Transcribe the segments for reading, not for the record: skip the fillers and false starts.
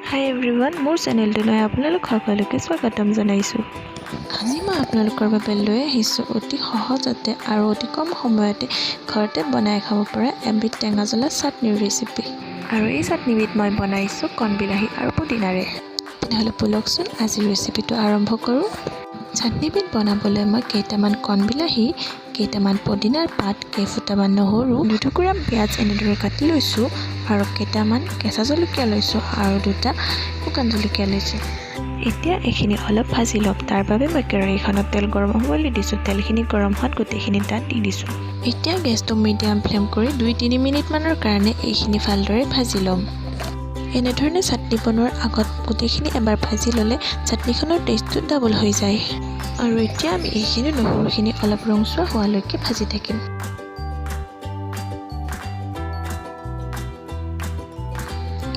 হাই everyone, মোৰ চেনেলটোলৈ আপোনালোক সকলোকে স্বাগতম জনাইছোঁ। আজি মই আপোনালোকৰ বাবে লৈ আহিছোঁ অতি সহজতে আৰু অতি কম সময়তে ঘৰতে বনাই খাব পৰা এবিধ টেঙা জ্বলা চাটনিৰ ৰেচিপি। আৰু এই চাটনিবিধ মই বনাইছোঁ কণবিলাহী আৰু পুদিনাৰে। তেনেহ'লে ব'লকচোন, আজিৰ ৰেচিপিটো আৰম্ভ কৰোঁ। চাটনিবিধ বনাবলৈ মই কেইটামান কণবিলাহী, কেইটামান পদিনাৰ পাত, কেইফুটামান নহৰু, দুটুকুৰা পিঁয়াজ এনেদৰে কাটি লৈছোঁ আৰু কেইটামান কেঁচা জলকীয়া লৈছোঁ আৰু দুটা শুকান জলকীয়া লৈছোঁ। এতিয়া এইখিনি অলপ ভাজি ল'ম। তাৰ বাবে মই কেৰাহীখনত তেল গৰম হ'বলৈ দিছোঁ। তেলখিনি গৰম হোৱাত গোটেইখিনি তাত দি দিছোঁ। এতিয়া গেছটো মিডিয়াম ফ্লেম কৰি 2-3 মিনিটমানৰ কাৰণে এইখিনি ভালদৰে ভাজি ল'ম। এনেধৰণে চাটনি বনোৱাৰ আগত গোটেইখিনি এবাৰ ভাজি ল'লে চাটনিখনৰ টেষ্টটো ডাবল হৈ যায়। আৰু এতিয়া আমি এইখিনি নহৰুখিনি অলপ ৰঙচুৱা হোৱালৈকে ভাজি থাকিম।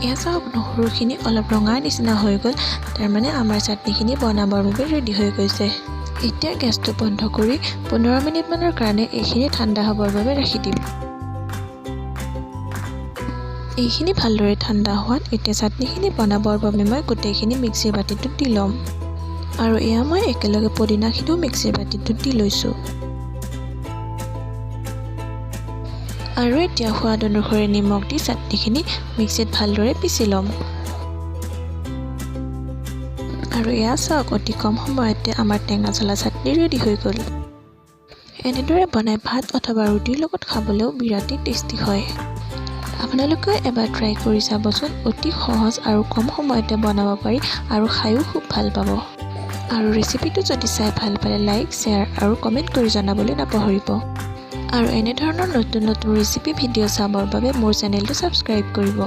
এয়া চাওক, নহৰুখিনি অলপ ৰঙা নিচিনা হৈ গ'ল। তাৰমানে আমাৰ চাটনিখিনি বনাবৰ বাবে ৰেডি হৈ গৈছে। এতিয়া গেছটো বন্ধ কৰি 15 মিনিটমানৰ কাৰণে এইখিনি ঠাণ্ডা হ'বৰ বাবে ৰাখি দিম। এইখিনি ভালদৰে ঠাণ্ডা হোৱাত এতিয়া চাটনিখিনি বনাবৰ বাবে মই গোটেইখিনি মিক্সিৰ বাতিটোত দি ল'ম। আৰু এয়া মই একেলগে পদিনাখিনিও মিক্সিৰ বাতিটোত দি লৈছোঁ। আৰু এতিয়া সোৱাদ অনুসৰি নিমখ দি চাটনিখিনি মিক্সিত ভালদৰে পিচি ল'ম। আৰু এয়া চাওক, অতি কম সময়তে আমাৰ টেঙা জ্বলা চাটনি ৰেডি হৈ গ'ল। এনেদৰে বনাই ভাত অথবা ৰুটিৰ লগত খাবলৈও বিৰাটেই টেষ্টি হয়। আপোনালোকেও এবাৰ ট্ৰাই কৰি চাবচোন। অতি সহজ আৰু কম সময়তে বনাব পাৰি আৰু খায়ো খুব ভাল পাব। আৰু ৰেচিপিটো যদি চাই ভাল পালে লাইক, শ্বেয়াৰ আৰু কমেণ্ট কৰি জনাবলৈ নাপাহৰিব। আৰু এনেধৰণৰ নতুন নতুন ৰেচিপি ভিডিঅ' চাবৰ বাবে মোৰ চেনেলটো ছাবস্ক্ৰাইব কৰিব।